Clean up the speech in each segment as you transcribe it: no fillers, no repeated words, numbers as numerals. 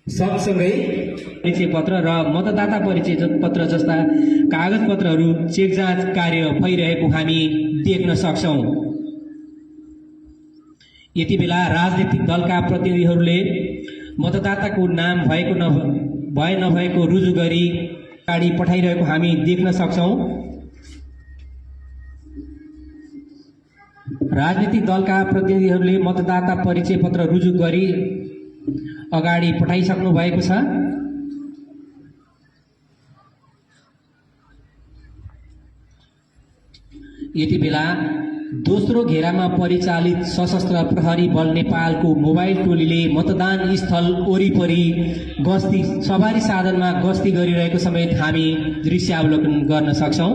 सँगसँगै परिचय पत्र र मतदाता परिचय पत्र जस्ता कागजपत्रहरू चेक जाँच कार्य भइरहेको हामी देख्न सक्छौं। यति बेला राजनीतिक दलका प्रतिनिधिहरूले मतदाताको नाम भएको नभएको रुजु गरी अगाडि पठाइरहेको हामी देख्न सक्छौं। राजनीतिक दलका प्रतिनिधिहरूले मतदाता परिचय पत्र रुजु गरी अगाडि पठाइसक्नु भएको छ। यति बेला दोस्रो घेरामा परिचालित सशस्त्र प्रहरी बल नेपालको मोबाइल टोलीले मतदान स्थल वरिपरि गस्ती सवारी साधनमा गस्ती गरिरहेको समेत हामी दृश्यावलोकन गर्न सक्छौं।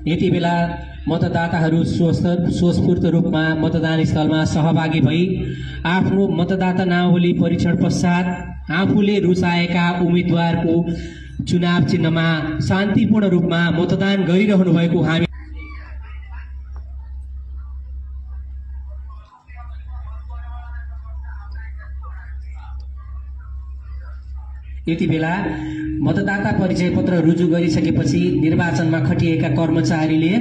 यति बेला मतदाताहरू स्वस्फूर्त रूपमा मतदान स्थलमा सहभागी भई आफ्नो मतदाता नामावली परीक्षण पश्चात आफूले रुचाएका उम्मेद्वारको चुनाव चिन्हमा शान्तिपूर्ण रूपमा मतदान गरिरहनु भएको हामी यति बेला मतदाता परिचय पत्र रुजु गरिसकेपछि निर्वाचनमा खटिएका कर्मचारीले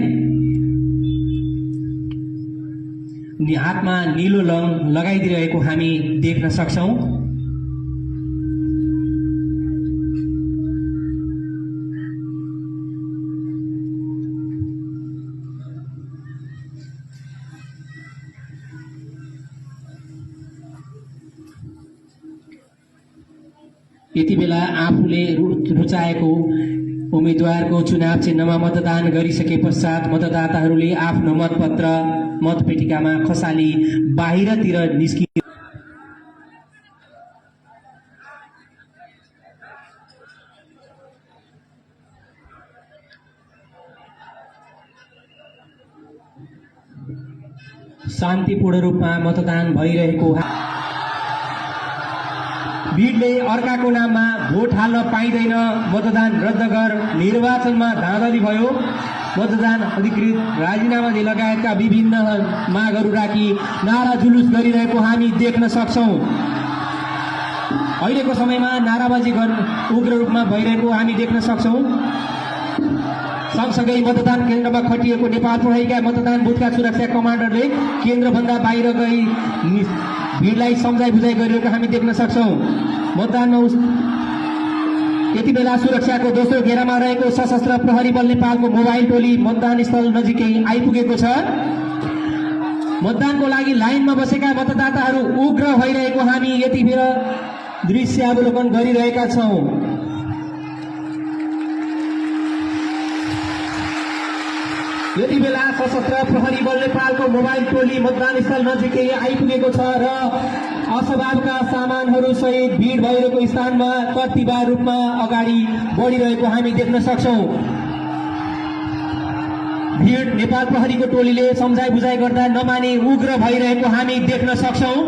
हातमा नीलो रङ लगाइदिरहेको हामी देख्न सक्छौं। यति बेला आफूले रुचाएको उम्मेद्वारको चुनाव चिन्हमा मतदान गरिसके पश्चात मतदाताहरूले आफ्नो मतपत्र मतपेटिकामा खसाली बाहिरतिर निस्कि शान्तिपूर्ण रूपमा मतदान भइरहेको भिडले अर्काको नाममा भोट हाल्न पाइँदैन, मतदान रद्द गर, निर्वाचनमा धाँधली भयो, मतदान अधिकृत राजीनामा दिए लगायतका विभिन्न मागहरू राखी नारा जुलुस गरिरहेको हामी देख्न सक्छौं। अहिलेको समयमा नाराबाजी उग्र रूपमा भइरहेको हामी देख्न सक्छौं। सँगसँगै मतदान केन्द्रमा खटिएको नेपाल प्रहरीका मतदान बुथका सुरक्षा कमान्डरले केन्द्रभन्दा बाहिर गई भीडलाई सम्झाइ बुझाइ गरिरहेको हामी देख्न सक्छौं। मतदानमा यति बेला सुरक्षाको दोस्रो घेरामा रहेको सशस्त्र प्रहरी बल नेपालको मोबाइल टोली मतदान स्थल नजिकै आइपुगेको छ। मतदानको लागि लाइनमा बसेका मतदाताहरू उग्र भइरहेको हामी यति बेला दृश्यावलोकन गरिरहेका छौं। यति बेला सशस्त्र प्रहरी बल नेपालको मोबाइल टोली मतदान स्थल नजिकै आइपुगेको छ र असभावका सामानहरू सहित भीड भइरहेको स्थानमा तर्तिबार रूपमा अगाडि बढिरहेको हामी देख्न सक्छौं। भीड नेपाल प्रहरीको टोलीले सम्झाइ बुझाइ गर्दा नमाने उग्र भइरहेको हामी देख्न सक्छौं।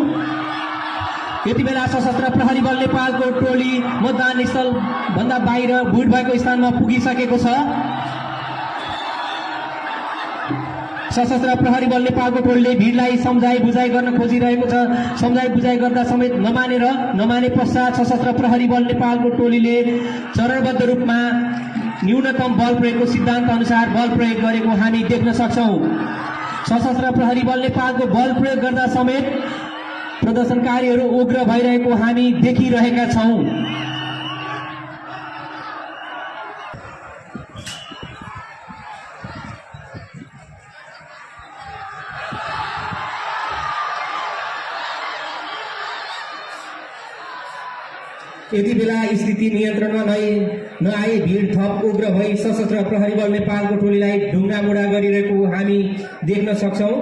यति बेला सशस्त्र प्रहरी बल नेपालको टोली मतदान स्थल भन्दा बाहिर भीड भएको स्थानमा पुगिसकेको छ। सशस्त्र प्रहरी बल नेपालको टोलीले भीडलाई सम्झाइ बुझाइ गर्न खोजिरहेको छ। सम्झाइ बुझाइ गर्दा समेत नमाने पश्चात सशस्त्र प्रहरी बल नेपालको टोलीले चरणबद्ध रूपमा न्यूनतम बल प्रयोगको सिद्धान्त अनुसार बल प्रयोग गरेको हामी देख्न सक्छौं। सशस्त्र प्रहरी बल नेपालको बल प्रयोग गर्दा समेत प्रदर्शनकारीहरू उग्र भइरहेको हामी देखिरहेका छौं। यति बेला स्थिति नियन्त्रणमा नआए भीड थप उग्र भई सशस्त्र प्रहरी बल नेपालको टोलीलाई ढुङ्गामुढा गरिरहेको हामी देख्न सक्छौं।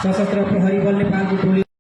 सशस्त्र प्रहरी बल नेपालको टोली